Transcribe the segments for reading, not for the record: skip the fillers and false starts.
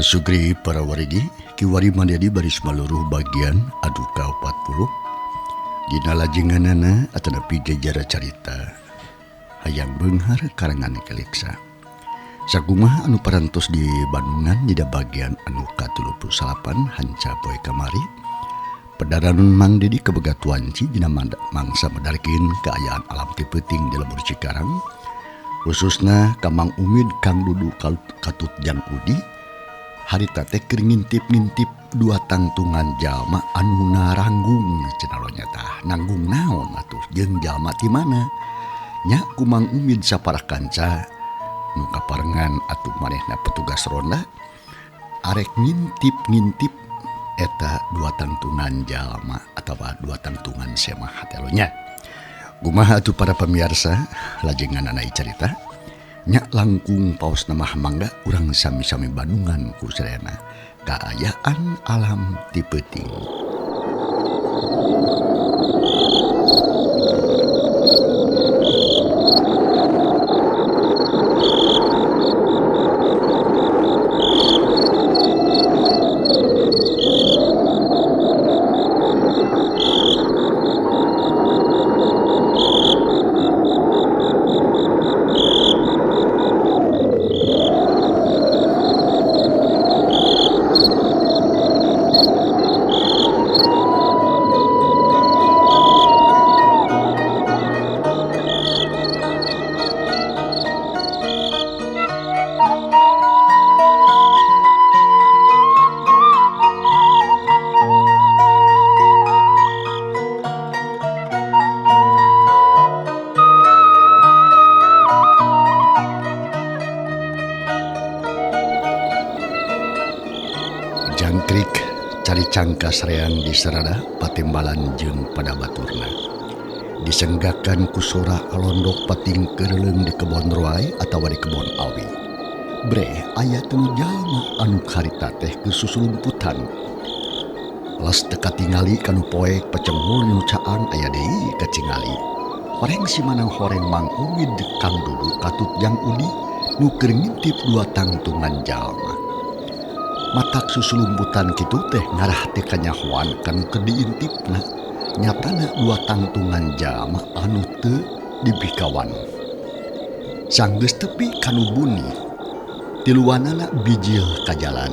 Sugri para wargi kiwari mandiri baris maluruh bagian aduka 40 dina lajenganana atanapi jajara carita hayang beunghar karangan Keliksa. Sakumaha anu parantos di Bandungan dina bagian anu ka-38 hanca poe kamari pedaran Mang Dedi kebegatuan ci dina mangsa medarkeun kaayaan alam ti peuting di lembur Cikarang khususna ka Mang Umid Kang Dudu katut Jang Udi harita teh keur ngintip-ngintip dua tangtungan jalma anu naranggung cenah nya tah nanggung naon atuh jeung jalma ti mana nya ku Mang Umid sapara kanca nu kaparengan atuh manehna petugas ronda arek ngintip-ngintip eta dua tangtungan jalma atawa dua tangtungan semah teh nya. Kumaha atuh para pemirsa lajenganana carita nya langkung paos namah mangga urang sami-sami Bandungan ku sadayana kaayaan alam ti peuting. Jangkrik cari cangkas reang di sarada patimbalan jeung pada baturna. Disenggakan ku sora alondok pating keureuleung di kebon roai atawa di kebon awi. Bre aya teu jalma anu harita teh keur susulumputan. Las teu katingali kanu poek pacengul nu caang aya deui kacingali. Horeng si manang horeng Mang Umid Kang Dudu katut Jang Udi nu keur ngintip dua tangtungan jalma. Matak susulumputan kitu teh ngarah teu kanyahoan kanu keur diintipna nyatana dua tangtungan jalma anu teu dipikawan. Sanggeus tepi kanu buni tiluanana bijil ka jalan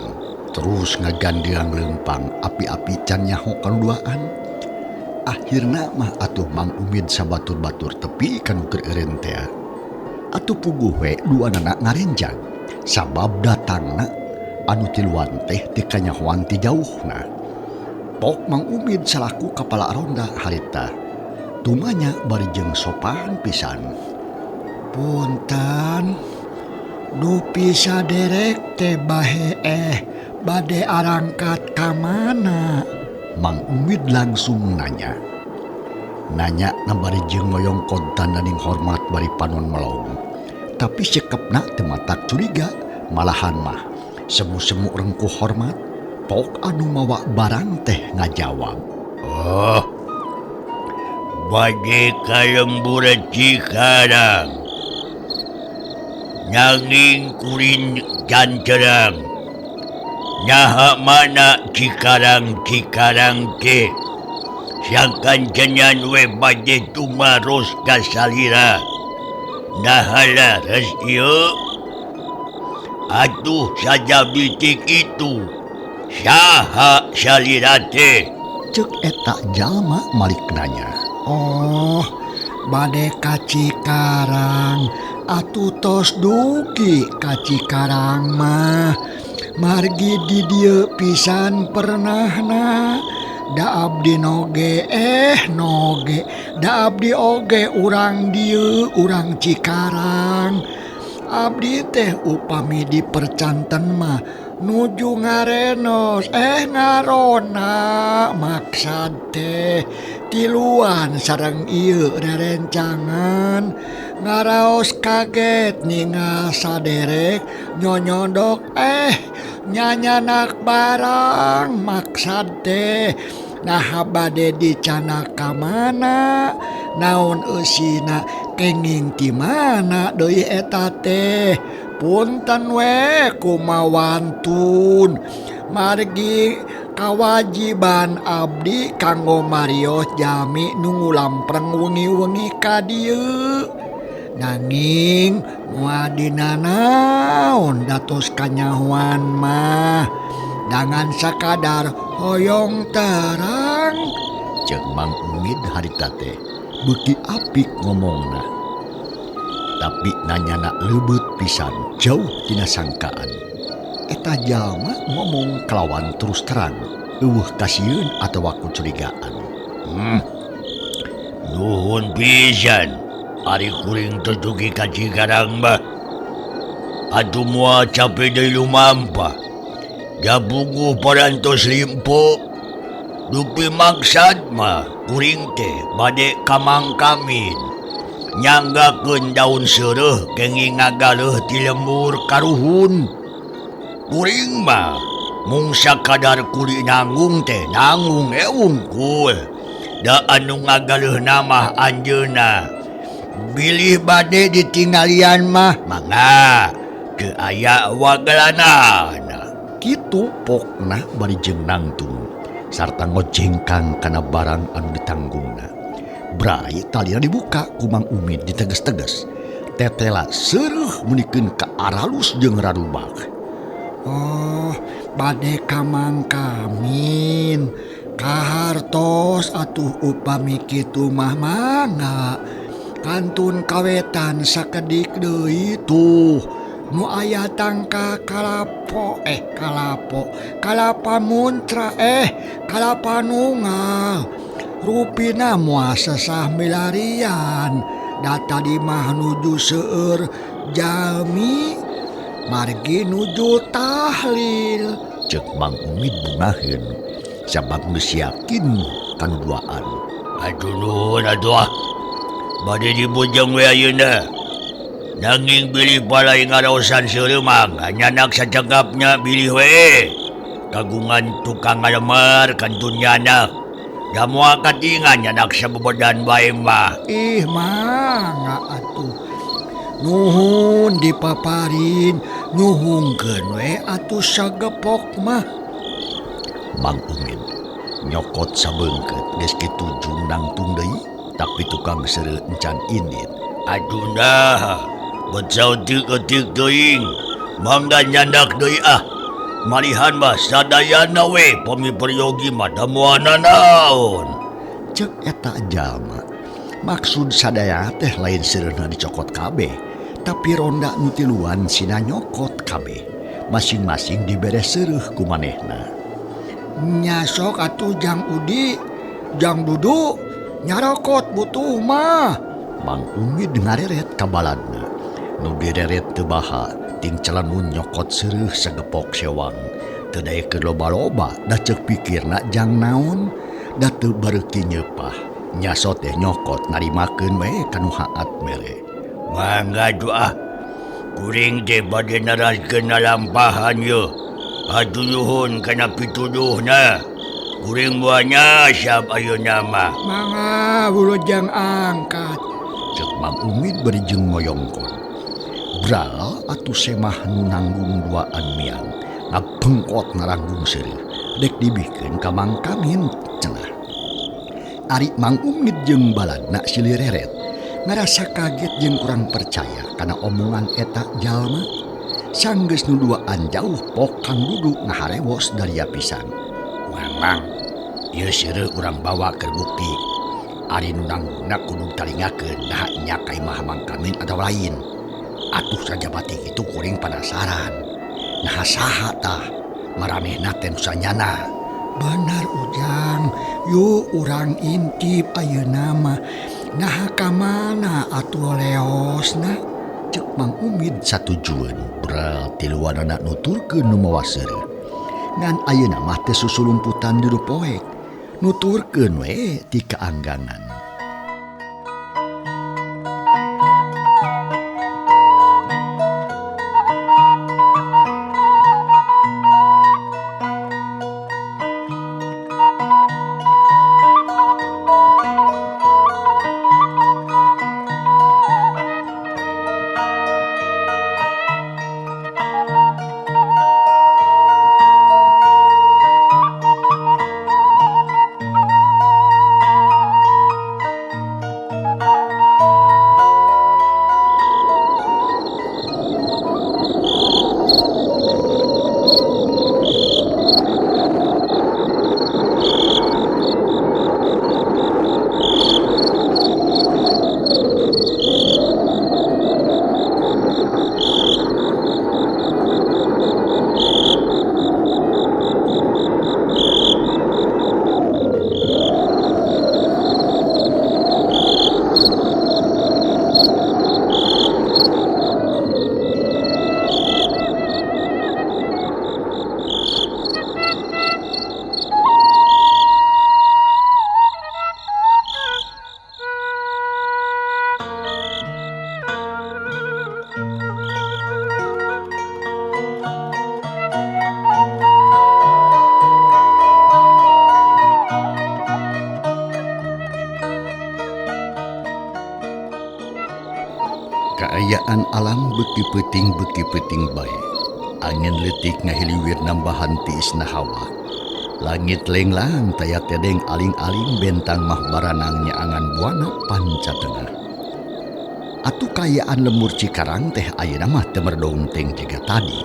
terus ngagandeang leumpang api-api can nyaho kanu duaan. Akhirna mah atuh Mang Umid sabatur-batur tepi kanu keur eureun tea. Atuh puguh we duanana ngarenjag sabab datangna anu tiluan teh teu kanyahoan ti jauhna. Pok Mang Umid salaku kapala ronda harita. Tumanya bari jeung sopan pisan. Punten, dupi saderek teh bahe bade arangkat ka mana? Mang Umid langsung nanya. Nanya na bari jeung ngoyong kontan daning hormat bari panon melong. Tapi sikepna teu matak curiga, malahan mah semu-semu rengkuh hormat, pok anu mawa barang teh ngajawab. Oh, bade ka lembur Cikarang, nanging kuring janterang. Naha mana Cikarang Cikarang teh, sangkan jenyan we bade tumaros ka salira. Naha laras ieu? Aduh saja bitik itu saha salira teh? Cek eta jalma malik nanya. Oh, bade ka Cikarang atuh tos dugi ka Cikarang mah. Margi di dieu pisan pernahna. Da abdi noge noge da abdi oge urang dieu urang Cikarang. Abdi teh upami dipercanten mah nuju ngarenos ngarona maksad teh tiluan sareng ieu rerencangan ngaraos kaget ningal saderek nyonyodok nyanyanak barang maksad teh naha bade dicanak ka mana naon eusina kenging ti mana deui eta teh. Punten we kumawantun margi kawajiban abdi kanggo marios jami nu ngulampreng wengi-wengi ka dieu. Nanging moal dina naon datos kanyahoan mah dangan sakadar hoyong terang. Ceuk Mang Umid harita teh beuki apik ngomongna. Tapi nanyana leubeut pisan jauh tina sangkaan. Eta jalma ngomong kalawan terus terang, eueuh kasieun atawa kecurigaan. Nuhun pisan ari kuring teu dugi ka Cikarang mah. Atuh moal cape deui lumampah. Jabuguh parantos limpo. Dupi maksad mah kuring teh bade ka Mang Kamin. Nyanggakeun daun seureuh kenging ngagaleuh ti lembur karuhun. Kuring mah mung sakadar kuli nanggung teh nanggung wungkul. Da anu ngagaleuh mah anjeunna. Bilih bade ditinggalian mah mangga teu aya wagelanana. Kitu pokna bari jeung nangtung sarta ngojengkang kana barang anu ditanggungna. Brai talina dibuka ku Mang Umid diteges-teges. Tetela seureuh meunikeun ka aralus jeung rarubak. Oh, bade ka Mang Kamin. Kahartos atuh upami kitu mah mangga. Kantun kawetan sakedik deui tuh. Nu aya tangka kalapo kalapa muntra kalapa nungal. Rupina moal sesah milarian. Da tadi mah nuju seueur jalmi margi nuju tahlil. Ceuk Mang Umid bungaheun sabab geus yakin kanu duaan. Aduh nuhun atuh ah. Bade dibujeng we ayeuna. Nanging bilih balai ngaraosan seureuh mah nyanak sacagapnya bilih we. Kagungan tukang ngalemar kantun nyanak. Da moal katingan nyanak sabebedan bae mah. Ih mangga atuh. Nuhun dipaparin nyuhungkeun we atuh sagepok mah. Mang Umid nyokot sabeungkeut geus kitu jung nangtung deui tapi tukang seureuh encan indit. Aduh nah, becau teutik teuing. Mangga nyandak deui ah. Malihan mah sadayana we pami peryogi mah da moal nanaon. Ceuk eta jalma. Maksud sadaya teh lain seureuna dicokot kabeh, tapi ronda nu tiluan sina nyokot kabeh. Masing-masing dibere seureuh ku manehna. Nya sok atuh Jang Udi, Jang Dudu, nyarokot butuh mah. Mang Umid ngareret ka baladna. Nu direret teu baha, ting celanun nyokot seureuh sagepok sewang. Teu daekeun loba-loba, da ceuk pikirna jang naon, da teu bareuki nyeupah. Nyaso teh nyokot narimakeun we kanu haat mere. Mangga doa. Kuring teh bade naraskeun lalampahan ye. Hatur nuhun kana pituduhna. Kuring moal nyasab ayeuna mah. Mangga wilujeng angkat. Ceuk Mang Umid bari jeung ngoyongkon. Bral atuh semah nu nanggung duaan miang ngabengkot ngaranggung seureuh dek dibikeun ka Mang Kamin cenah. Ari Mang Umid jeung baladna silih reret ngarasa kaget jeung kurang percaya kana omongan eta jalma. Sanggeus nu duaan jauh pok Kang Dudu ngaharewos daria pisan. Mang, ieu seureuh urang bawa keur bukti. Ari nu nanggungna kudu talingakeun naha nya ka imah Mang Kamin atawa lain. Atuh sajabati kitu kuring penasaran. Naha saha tah maranehna teh nu sanyana. Bener Ujang, yuk urang intip ayeuna mah. Naha ka mana atuh leosna? Ceuk Mang Umid satujueun bral tiluanana nuturkeun nu mawa seureuh. Ngan ayeuna mah teh susulumputan di nu poek. Nuturkeun we ti kaanggangan. Kaayaan alam beuki peuting bae. Angin leutik ngahiliwir nambahan tiisna hawa. Langit lenglang taya tedeng aling-aling bentang mah baranang nyaangan buana panca tengah. Atuh kaayaan lembur Cikarang teh ayeuna mah teu merdongteng jiga tadi.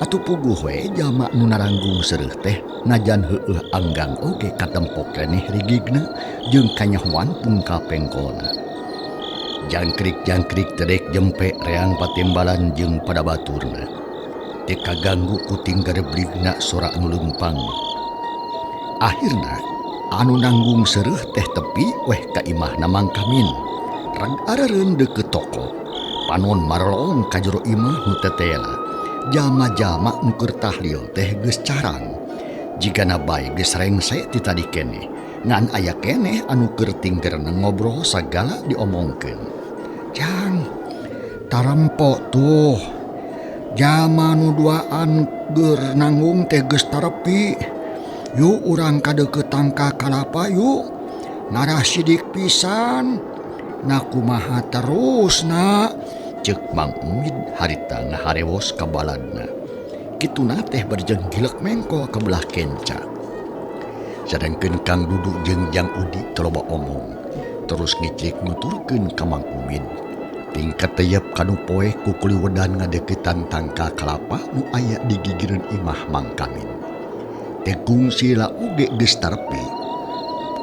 Atuh puguh we jalma nu naranggung seureuh teh najan heueuh anggang oge katempok keneh rigigna jeung kanyahoan pungka pengkolna. Jangkrik-jangkrik tedek jempe reang patimbalan jeung pada baturna. Teu kaganggu ku tinggarebrigna sora anu leumpang. Akhirna anu nanggung seureuh teh tepi weh ka imahna Mang Kamin. Rag areureun deukeut toko. Panon marolong ka jero imah nu tetela. Jalma-jalma nu keur tahlil teh geus carang. Jigana bae geus rengse ti tadi keneh. Ngan aya keneh anu keur tinggerna ngobrol sagala diomongkeun. Jang, tarempo tuh. Jalma nu duaan keur nanggung teh geus tarepi. Yuk urang ka deukeut tangka kalapa yuk. Ngarah sidik pisan. Nah kumaha terus na. Ceuk Mang Umid harita ngaharewos ka baladna. Kituna teh berjeng gilek mengko ka belah kenca. Sadangkeun Kang Dudu jeung Jang Udi teu loba omong. Terus ngicik nuturkeun ka Mang Umid. Tingkat teyep kanu poe kukuliwedan ngadeuketan tangka kalapa nu aya di gigireun imah Mang Kamin. Teu kungsi la oge geus tarepi.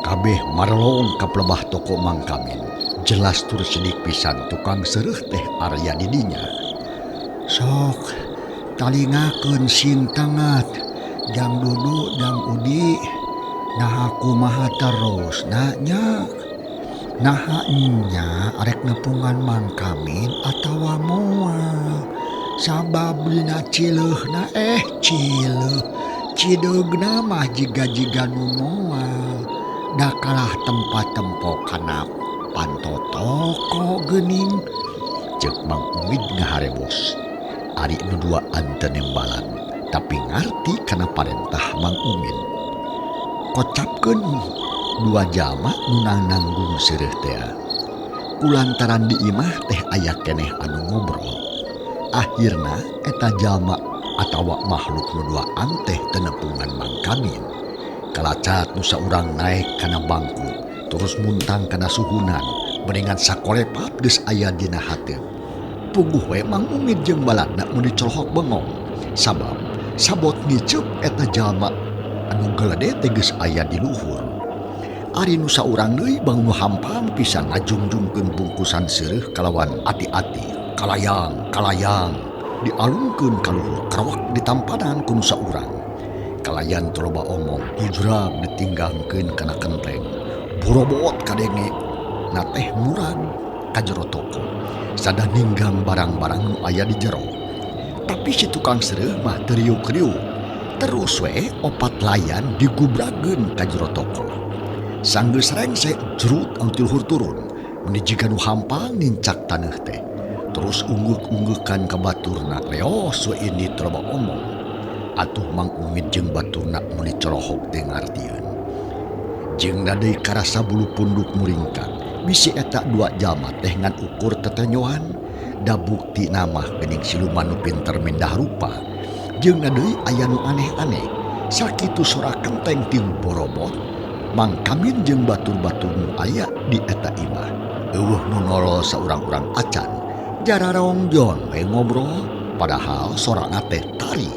Kabeh marelong ka pelebah toko Mang Kamin. Jelas tur sidik pisan tukang seureuh teh area di dinya. Sok talingakeun sing tangat. Jang Dudu Jang Udi. Naha kumaha terus na nya. Naha nya arek nepungan Mang Kamin atawa moal. Sabab dina cileuhna cileuh. Cideugna mah jiga-jiga nu moal. Da kalah tempat tempo kana panto toko geuning. Ceuk Mang Umid ngaharewos. Ari nu duaan teu nembalan, tapi ngarti kana parentah Mang Umid. Kocapkeun dua jalma nu nanggung seureuh teh. Kulantaran di imah teh aya keneh anu ngobrol. Akhirna eta jalma atawa makhluk nu duaan teh teu nepungan Mang Kamin. Kalacat nu saurang naek kana bangku, terus muntang kana suhunan, mendingan sakolepat geus aya dina hateup. Puguh we Mang Umid jeung baladna mun dicolohok bengong. Sabab sabot ngiceup eta jalma anu gelede teh geus aya di luhur. Ari nu saurang deui bangun hampang pisan ngajungjungkeun bungkusan seureuh kalawan ati-ati, kalayang, kalayang dialungkeun ka luhur, karawak ditampanan ku nu saurang. Kalayan teu loba omong, hujrag ditinggangkeun kana kenteng. Borobot kadenge na teh murag ka jero toko. Sada ninggang barang-barang nu aya di jero. Tapi si tukang seureuh mah teu riuk-riuk. Terus we opat layan digubrageun ka jero toko. Sanggeus rengse jrut anu ti luhur turun, meuni jiga nu hampang nincak taneuh teh. Terus ungguk-unggukan ka baturna, leos we ini teu loba omong. Atuh Mang Umid jeung baturna meuni colohok teu ngartieun. Jeung deui karasa bulu punduk muringkak. Bisi eta dua jalma teh ngan ukur tetenyoan. Da buktina mah geuning siluman nu pinter mindah rupa. Jeung deui aya nu aneh-aneh. Sakitu sora kenteng ting borobot. Mang Kamin jeung batur-batur nu aya di eta imah. Eueuh nu nolol saurang-urang acan. Jararongjon we ngobrol padahal sorana teh tari.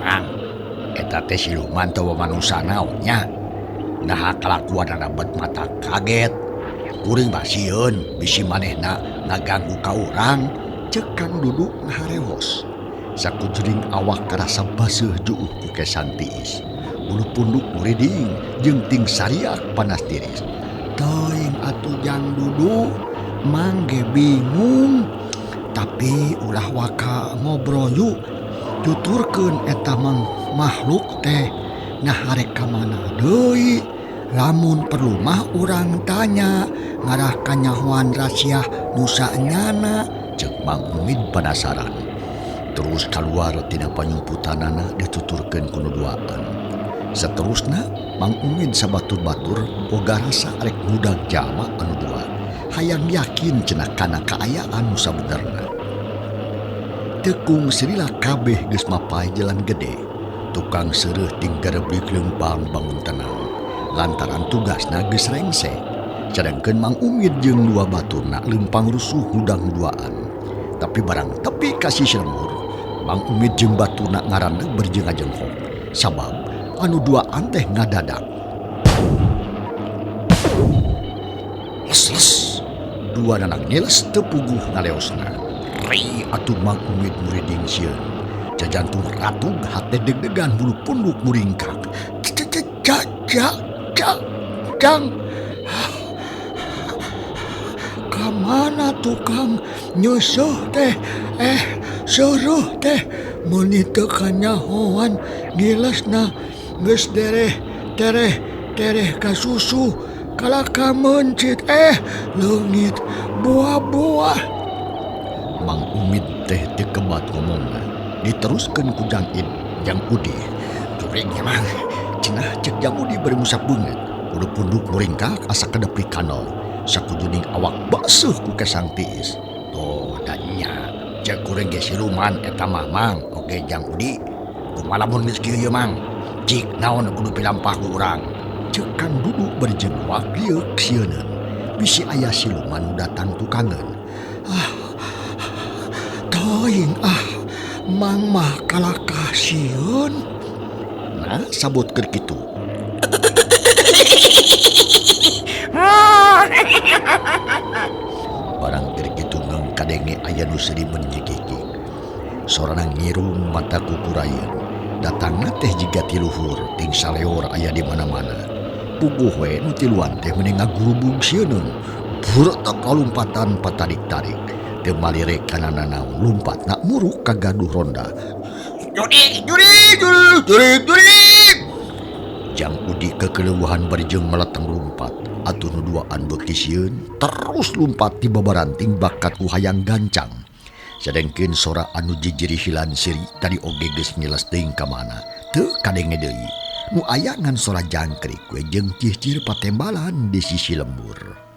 Mang, eta teh siluman atawa manusia naon nya? Naha kalakuanana bet mata kaget. Kuring mah sieun bisi manehna ngaganggu ka urang. Ceuk Kang Dudu ngaharewos. Sakujuring awak karasa baseuh juuh ku kesan tiis. Bulu punduk muriding jeung ting sariak panas tiris. Teuing atuh Jang Dudu, Mang ge bingung. Tapi ulah waka ngobrol yuk. Tuturkeun eta mang makhluk teh nah arek ka mana deui. Lamun perlu mah urang tanya ngarah kanyahoan rasiah nu saenyana. Ceuk Mang Umid penasaran. Terus kaluar tina panyumputanana dituturkeun ku nu duaan. Saterusna Mang Umid sabatur-batur boga rasa arek ngudag jalma anu dua. Hayang yakin cenah kana kaayaan nu sabenerna. Tekung silila kabeh geus mapay jalan gede. Tukang seureuh ting gareblik leumpang bangun tenang. Lantaran tugasna geus rengse. Sedangkeun Mang Umid jeung dua baturna leumpang rusuh hudang duaan. Tapi barang tepi ka sisi lembur, Mang Umid jeung baturna ngaranna berjengah-jenghok. Sabab anu duaan teh ngadadak. Les les dua nanak nyeles teu puguh ngaleosna. Ri atuh Mang Umid muriding sieun. Jajantung ratug hate deg-degan bulu punduk muringkak. Jang. Kamana tukang nyusuh teh seuruh teh meuni teu kanyahoan ngilesna geus dereh tereh tereh ka susu kalaka meuncit leungit buah-buah. Mang Umid teh teu kebat ngomongna, diteruskeun ku Jang Id, Jang Udi. Jurig nya Mang, cenah cek Jang Udi bari ngusap beungeut. Kudu punduk muringkak asa kedepli kanol. Sakujuning awak baseuh ku kesang tiis. Tuh da nya, cek kuring ge siluman eta mah Mang. Oge Jang Udi, kumaha lamun geus kieu ieu Mang? Cik naon kudu pilampah ku urang? Cek Kang Dudu bari jeung wak lieuk sieuneun. Bisi aya siluman nu datang tukangeun. Teuing Mang mah kalakah sieun. Nah, sabot keur kitu. Barang keur kitu ngeung kadenge aya nu seuri menyegigi. Sorana ngirung mata kukurayeun. Datangna teh jiga ti luhur, ting saleor aya di mana-mana. Puguh we nu tiluan teh meuni ngagurubug sieuneun. Buretak lompatan patarik-tarik. Teu malirek kana nanaon, lumpatna muruk ka gaduh ronda. Jurig, jurig, jurig, jurig, jurig. Jang Udi kekeleuhan bari jeung meleteng lumpat. Atuh nu duaan beuki sieun, terus lumpat ti babaranting bakat ku hayang gancang. Sadengkeun sora anu jijirihilan siri tadi oge geus nyeles teuing ka mana. Teu kadenge deui. Nu aya ngan sora jangkrik we jeung cihcir patembalan di sisi lembur.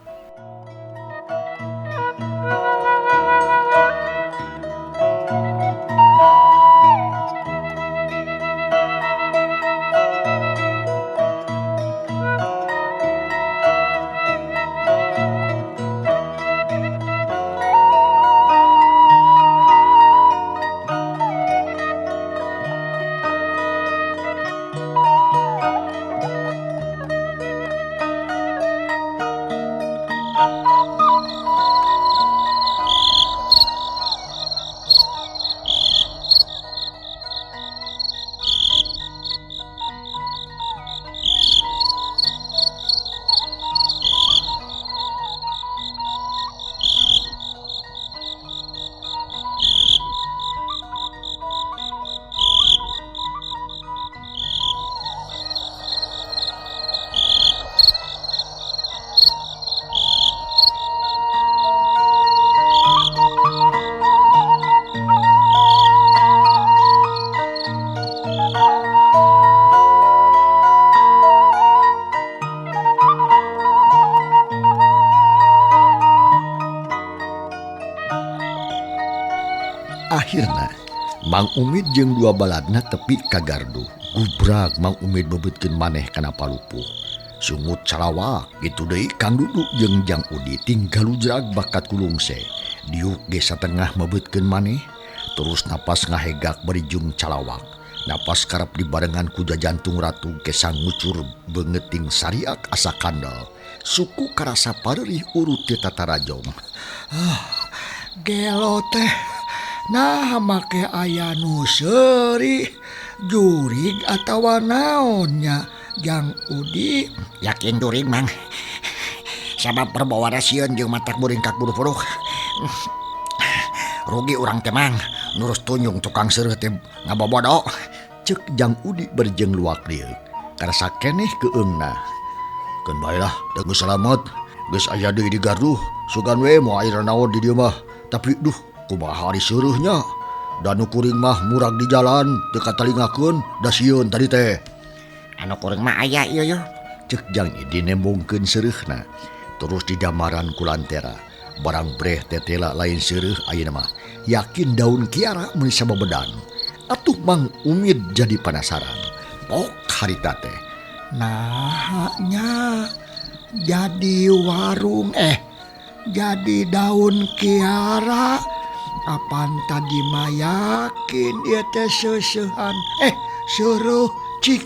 Akhirna Mang Umid jeung dua baladna tepi ka gardu. Gubrak Mang Umid bebetkeun maneh kana palupuh. Sungut calawak kitu deui Kang Dudu jeung Jang Udi tinggal lujrag bakat kulungse. Diuk ge satengah mebetkeun maneh, terus napas ngahegak bari jeung calawak. Napas karep dibarengan ku jajantung ratu kesang ngucur beungeting sariak asa kandel. Suku karasa pareurih urut teu tatarajong. Gelo teh. Nah make aya nu seuri jurig atawa naonnya Jang Udi. Yakin jurig Mang. Sabab perbawa sieun jeung matak muringkak buru-buru. Rugi urang teh Mang, nurus tunjung tukang seureuh teh ngabobodo. Ceuk Jang Udi berjeng luak lieuk. Karasa keneh keungna. Keun bae lah, da geus salamet. Geus aya deui di garduh, sugan we moal aya naon di dieu mah. Tapi duh, kumaha ari seureuhnya? Da nu kuring mah murag di jalan, teu katalingakeun, da sieun tadi teh. Anu kuring mah aya ieu yo. Ceuk Jang Idi nembongkeun seureuhna. Terus didamaran ku lantera. Barang breh tetela lain seureuh ayeuna mah. Yakin daun kiara meuni sabebedan. Atuh Mang Umid jadi panasaran. Pok harita teh. Nah nya jadi warung jadi daun kiara. Apan tadi mah yakin ieu teh seuseuhan seureuh cik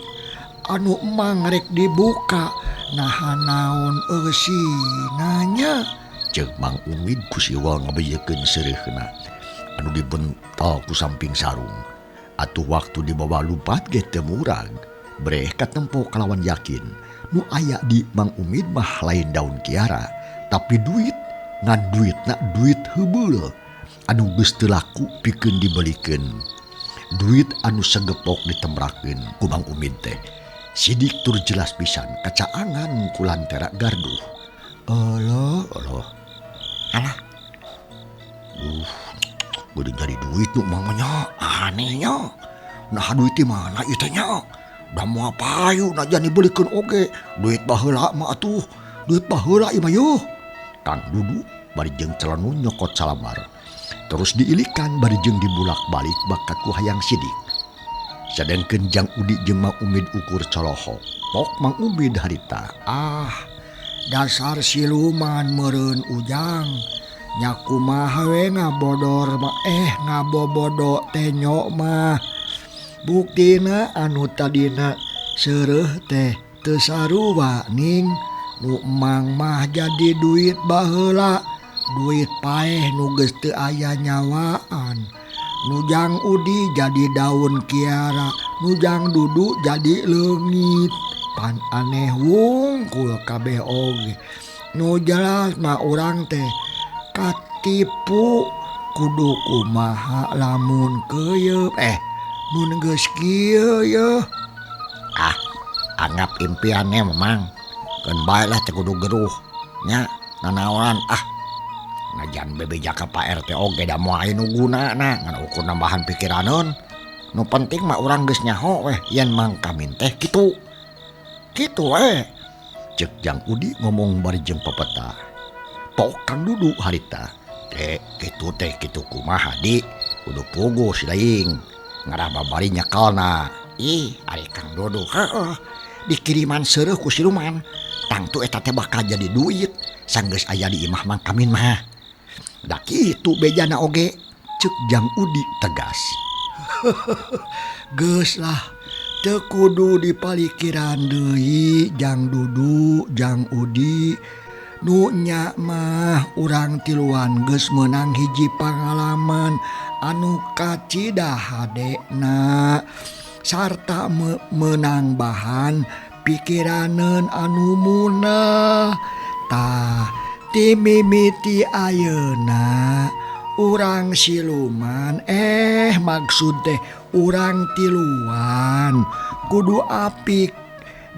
anu emang rek dibuka naha naon eusina nya. Ceuk Mang Umid ku siwal ngabeyekeun seureuhna anu dibental ku samping sarung. Atuh waktu dibawa lumpat ge teu murag. Breh katempo kalawan yakin nu aya di Mang Umid mah lain daun kiara tapi duit, ngan duitna duit heubeul anu geus teu laku pikeun dibelikeun. Duit anu sagepok ditemrakeun ku Mang Umid teh. Sidik tur jelas pisan kacaangan ku lantera garduh. Aloh, aloh. Alah. Geuning jadi duit nu mah nya, aneh nya. Nah duit di mana ieu teh nya? Da moal payu na jan dibelikeun oge. Duit baheula mah atuh. Duit baheula ieu mah yeuh. Kang Dudu bari jeung celenu nyokot salamar. Terus diilikan bari jeung dibulak-balik bakat ku hayang sidik. Sadengkeun Jang Udi jeung Mang Umid ukur coloho. Pok Mang Umid harita. Ah, dasar siluman meureun Ujang. Nya kumaha we ngabodor mah ngabobodo teh nyok mah. Buktina anu tadina seureuh teh teu sarua ning nu emang mah jadi duit baheula. Duit paeh nu geus teu aya nyawaan. Nu Jang Udi jadi daun kiara, nu Jang Dudu jadi leungit. Pan aneh wungkul kabeh oge. Nu jelas mah urang teh katipu kudu kumaha lamun keuyeup mun geus kieu yeuh. Ah, anggap impiannya memang keun bae lah teh kudu geruh nya nanaonan ah. Najan bebeja ka Pak RT oge da moal aya nu gunana ngan ukur nambahan pikiraneun. Nu penting mah urang geus nyaho weh yen Mang Kamin teh kitu. Kitu we. Ceuk Jang Udi ngomong bari jeung pepeta. Pok Kang Dudu harita. Teh kitu teh kitu kumaha di? Kudu puguh si laing. Ngarah babari nyekelna. Ih, ari Kang Dudu heueuh. Dikiriman seureuh ku siluman. Tangtu eta teh bakal jadi duit sanggeus aya di imah Mang Kamin mah. Da kitu bejana oge. Ceuk Jang Udi tegas. Geus lah, teu kudu dipalikiran deui Jang Dudu, Jang Udi. Nu nya mah urang tiluan geus meunang hiji pangalaman anu kacida hadena sarta meunang bahan pikiraneun anu munah. Tah timimiti ayeuna urang siluman maksud teh urang tiluan kudu apik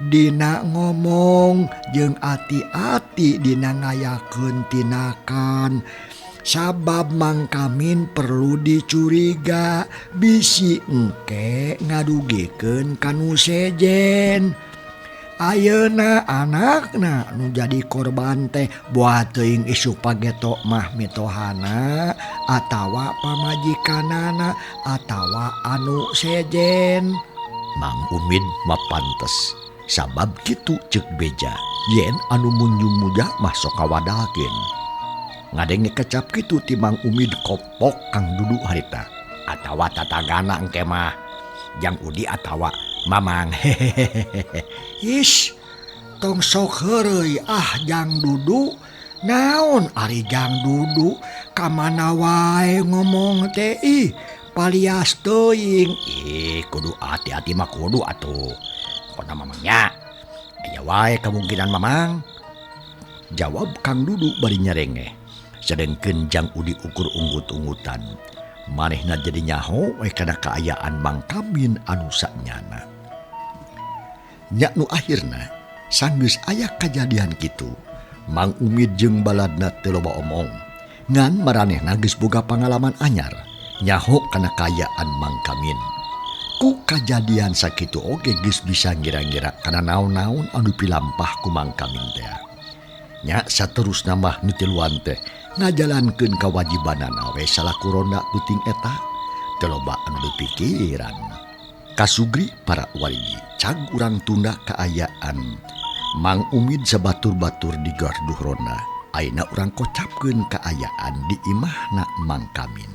dina ngomong jeung ati-ati dina ngayakeun tinakan. Sabab Mang Kamin perlu dicuriga bisi engke ngadugikeun ka nu sejen. Ayeuna anakna nu jadi korban teh boa teuing isuk pageto mah mitohana atawa pamajikanana atawa anu sejen. Mang Umid mah pantes sabab kitu ceuk beja yen anu munjung muja mah sok kawadalkeun. Ngadenge kecap kitu ti Mang Umid kopok Kang Dudu harita atawa tatagana engke mah Jang Udi atawa Mamang. Hehehe. Ish, tong sok heureuy ah Jang Dudu. Naon ari Jang Dudu ka mana wae ngomong teh ih palias teuing. Ih, kudu hati-hati mah kudu atuh. Pokona mamangnya aya wae kemungkinan mamang. Jawab Kang Dudu bari nyerengeh. Sedengkeun Jang Udi ukur unggut-unggutan. Manehna jadi nyaho we kana kaayaan Mang Kamin anu sanyana. Nya nu akhirna sanggeus aya kajadian kitu, Mang Umid jeung baladna teu loba omong. Ngan maranehna geus boga pangalaman anyar nyaho kana kaayaan Mang Kamin. Ku kajadian sakitu oge geus bisa ngira-ngira kana naon-naon anu pilampah ku Mang Kamin teh. Nya saterusna mah nu tiluan teh ngajalankeun kawajibanana we salaku ronda peuting eta teu loba anu dipikiran. Kasugri para warigi cag urang tunda kaayaan Mang Umid sabatur-batur di garduh ronda. Ayeuna urang kocapkeun kaayaan di imahna Mang Kamin.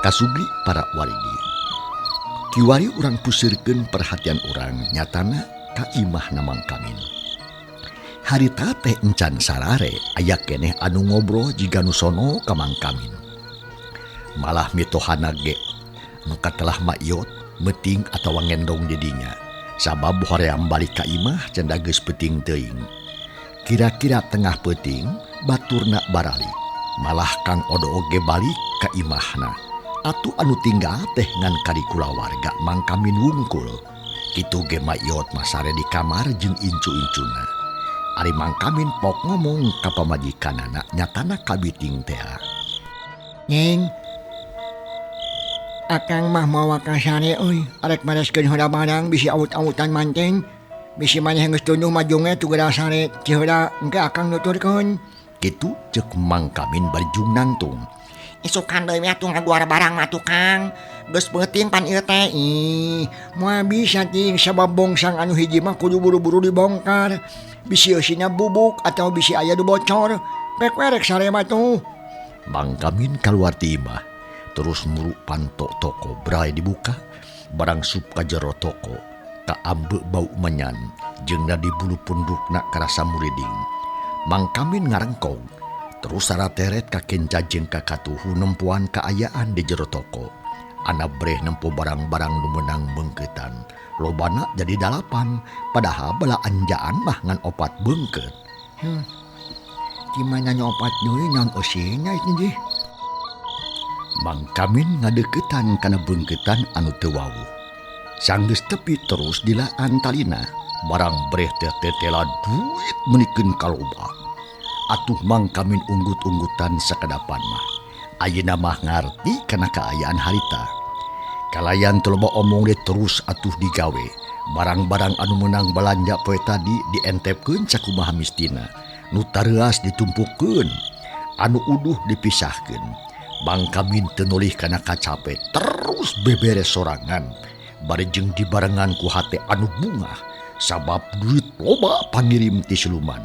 Kasugri para warigi. Kiwari urang pusirkeun perhatian urang nyatana ka imahna Mang Kamin. Harita teh encan sarare aya keneh anu ngobrol jiga nu sono ka Mang Kamin. Malah mitohana ge nu katelah mayot meuting atawa ngendong di dinya. Sabab hoream balik ka imah cenah geus peuting teuing. Kira-kira tengah peuting baturna barali. Malah Kang Odo oge balik ka imahna. Atuh anu tinggal teh ngan kari kulawarga Mang Kamin wungkul. Kitu ge mayot masare di kamar jeung incu-incuna. Ari Mang Kamin pok ngomong ka pamajikanana nyatana kabiting tea. Neng, akang mah mawa kasare euy, arek mereskeun heula barang bisi awut-awutan manteng. Bisi maneh geus tunduh majunge tugera sare ciheula engke akang nuturkeun. Kitu ceuk Mang Kamin bari jung nangtung. Isukan deui atuh ngaguar barang mah tukang. Geus peuting pan ieu teh. Ih, moal bisa ting sabab bongsang anu hiji mah kudu buru-buru dibongkar. Bisi eusina bubuk atau bisi aya nu bocor. Pek we rek sare mah tuh. Mang Kamin kaluar ti imah, terus muru panto toko brai dibuka, barang sup ka jero toko, kaambe bau menyan, jeung di bulu pundukna karasa muriding. Mang Kamin ngarengkong, terus sarateret ka kenca jeung ka katuhu nempuan kaayaan di jero toko. Ana breh nempo barang-barang nu meunang beungkeutan. Lobana jadi 8, padahal bala anjaan mah ngan 4 beungkeut. Di mana nu 4 deui naon eusina ieu teh? Mang Kamin ngadeuketan kana beungkeutan anu teu wawuh. Sanggeus tepi terus dilaan talina, barang breh teh tetela duit meunikeun kaloba. Atuh Mang Kamin unggut-unggutan sakadapan mah. Ayeuna mah ngarti kana kaayaan harita. Kalayan teu loba omong deui terus atuh digawe. Barang-barang anu meunang balanja poe tadi dientepkeun sakumaha mistina. Nu tareuas ditumpukeun, anu uduh dipisahkeun. Mang Kamin teu nolih kana kacape, terus beberes sorangan. Bari jeung dibarengan ku hate anu bungah, sabab duit loba pangirim ti siluman.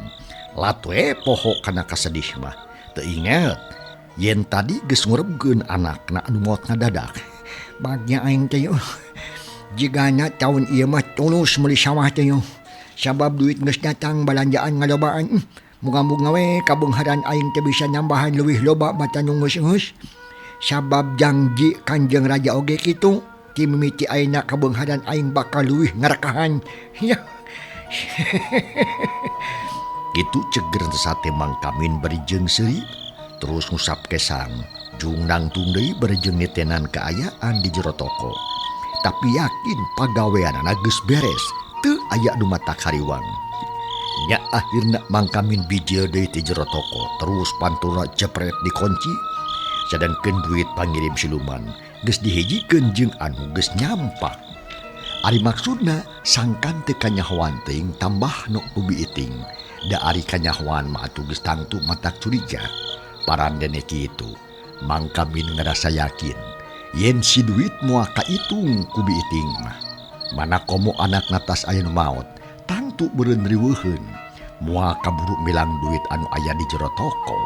Latwe poho kana kasedih mah. Teu inget yen tadi geus ngurebkeun anakna anu maot ngadadak. Bagja aing teh yeuh. Jigana taun ieu mah tulus meuli sawah teh yeuh. Sabab duit geus datang balanjaan ngalobaan. Muga-muga we kabeungharan aing teh bisa nambahan leuwih loba batan nu geus-geus. Sabab janji Kanjeng Raja oge kitu, ti mimiti ayeuna kabeungharan aing bakal leuwih ngarekahan. Ya. Kitu ceger sate Mang Kamin bari jeung seuri, terus ngusap kesang, jung nangtung deui bari jeung nitenan kaayaan di jero toko. Tapi yakin pagaweanana geus beres, teu aya nu matak hariwang. Nya akhirna Mangkamin bijil deui ti jero toko terus pantuna jepret dikunci sedangkeun duit pangirim siluman geus dihijikeun jeung anu geus nyampak. Ari maksudna sangkan teu kanyahoan teuing tambah nu ku biiting da ari kanyahoan mah atuh geus tangtu matak curiga. Parandene kitu Mangkamin ngerasa yakin yen si duit moal kaitung ku biiting mah. Mana komo anakna tas aya nu maot tangtu beureun riweuheun moal kaburu milang duit anu aya di jero toko.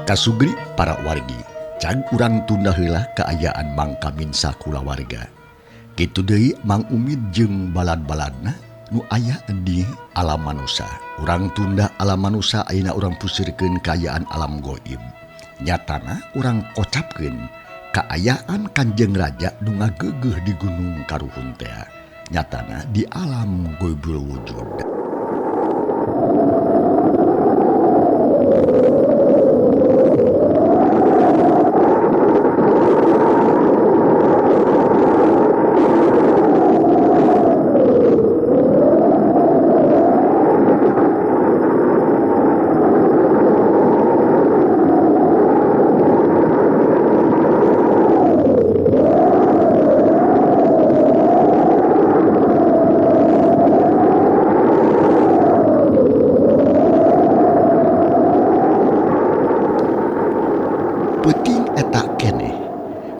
Kasugri para wargi, can urang tunda heula kaayaan Mangkamin sakulawarga. Kitu deui Mang Umid jeung balad-baladna nu aya di alam manusa. Urang tunda alam manusa ayeuna urang pusirkeun kaayaan alam goib. Nyatana urang kocapkeun kaayaan Kanjeng Raja nu ngageugeuh di Gunung Karuhun teh. Nyatana di alam goibul wujud.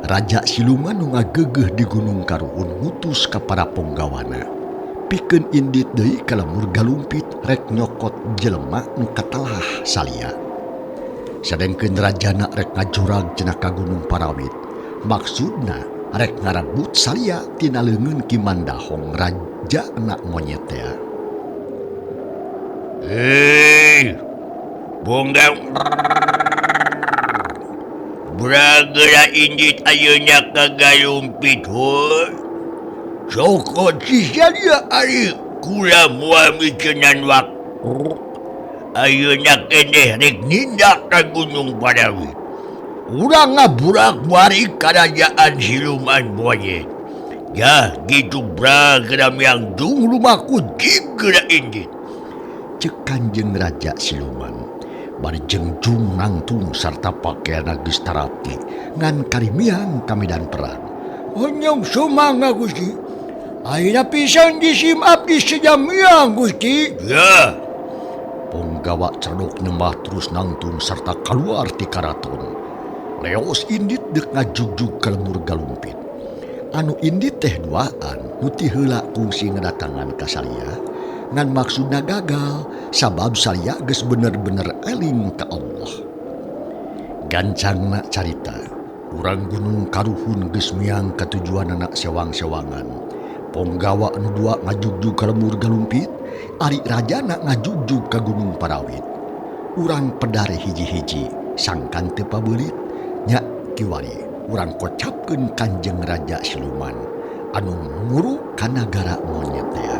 Raja siluman nu ngageugeuh di Gunung Karuhun ngutus ka para ponggawana pikeun indit deui ka lemur galumpit rek nyokot jelema nu katelah salia. Sadengkeun rajana rek ngajurag cenah ka Gunung Parawit, maksudna rek ngarebut salia tina leungeun Ki Mandahong rajana monyet teh. Hei, bongga Bragera indit ayeuna ka galumpit heuh. Cokot si salia ari kula moal miceunan waktu. Ayeuna keneh rek nindak ka Gunung Parawit. Urang ngaburak bari karajaan siluman monyet. Yah gitu bragera miang dung lumaku jigera indit. Cek Kanjeng Raja siluman bari jengjung nangtung sarta pakaianna geus tarapti ngan karimiang ka medan perang. Onyong sumangga Gusti. Ayeuna pisan disim abdi sejamiang Gusti. Ya. Ponggawa cerdok nyembah terus nangtung sarta kaluar ti karaton. Leos indit deuk ngajugjug ka lemur galumpit. Anu indit teh duaan nu ti heula kungsi ngadatangan ka salia ngan maksudna gagal sabab salia geus bener-bener eling ka Allah. Gancangna carita, urang Gunung Karuhun geus miang katujuanana sewang-sewangan. Ponggawa anu dua ngajugjug ka lemur galumpit, ari rajana ngajugjug ka Gunung Parawit. Urang pedare hiji-hiji sangkan teu pabeulit nya kiwari urang kocapkeun Kanjeng Raja siluman anu nguru ka nagara monyet teh.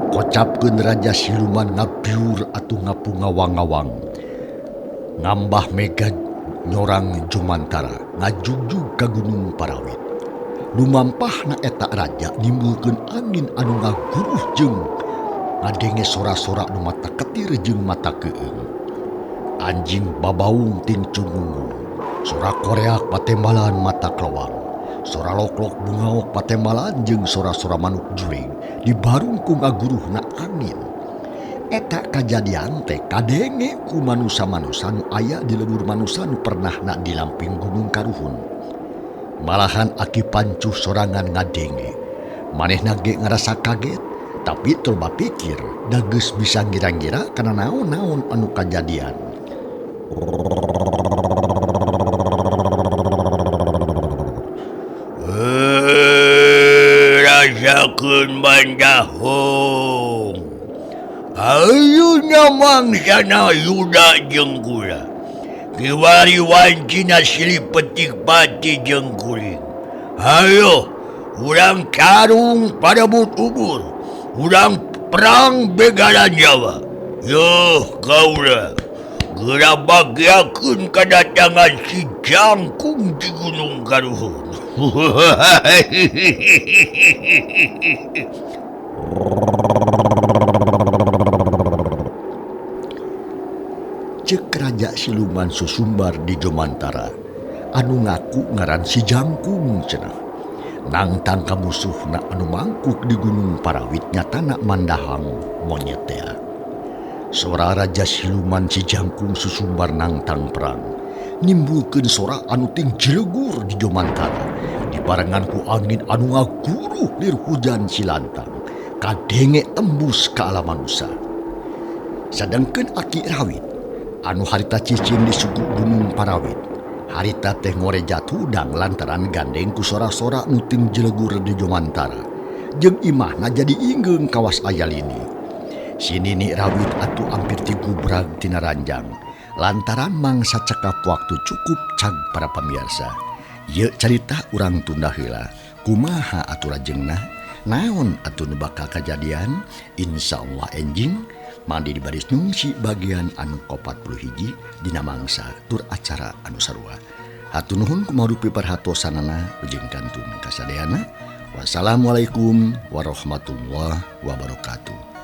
Kocapkeun Raja siluman ngabiur atuh ngapu ngawang-ngawang. Ngambah mega nyorang jumantara ngajugjug ka Gunung Parawit. Lumampahna eta raja nimbulkeun angin anu ngaguruh jeung ngadenge sora-sora nu mata ketir jeung mata keung. Anjing babaung ting cungungung, sora koreak patembalan mata kelewang, Sora loklok bungaok patembalan jeung sora-sora manuk jurig dibarung ku ngaguruhna angin. Eta kajadian teh kadenge ku manusa-manusa nu aya di lembur manusa nu pernahna di lamping Gunung Karuhun. Malahan Aki Pancuh sorangan ngadenge. Manehna ge ngarasa kaget, tapi teu bapikir da geus bisa ngira-ngira kana naon-naon anu kajadian. Rasakeun bandahong. Ayeuna mangsana Yuda jeung kula. Kiwari wancina silih petik pati jeung kuring. Hayo, urang karung parebut ubur. Urang perang begalan Jawa. Yuh kaula. Geura bagiakeun kadatangan si Jangkung di Gunung Karuhun. Cek raja siluman susumbar di Jomantara anu ngaku ngaran si Jangkung cenah. Nangtang ka musuhna anu mangkuk di Gunung Parawit nyatana mandahang monyet tea. Sora raja siluman si Jangkung susumbar nangtang perang nimbulkeun sora anu ting jelegur di Jomantara dibarengan ku angin anu ngaguruh lir hujan silantang kadenge tembus ka alam manusa. Sadengkeun Aki Rawit anu harita cicing di suku Gunung Parawit harita teh ngoreja tudang lantaran gandeng ku sora-sora nu ting jelegur di Jomantara jeung imahna jadi inggeung kawas aya lini. Si Nini Rawit atuh ampir tigubrag tina ranjang lantaran mangsa cekap waktu cukup cag para pemirsa. Ieu carita urang tunda heula. Kumaha atuh rajengna? Naon atuh nu bakal kajadian? Insyaallah enjing mandi di baris nungsi bagian anu 41 dina mangsa tur acara anu sarua. Hatur nuhun kumarupi perhatosanana jeung kantun kasadeana. Wassalamualaikum warahmatullahi wabarakatuh.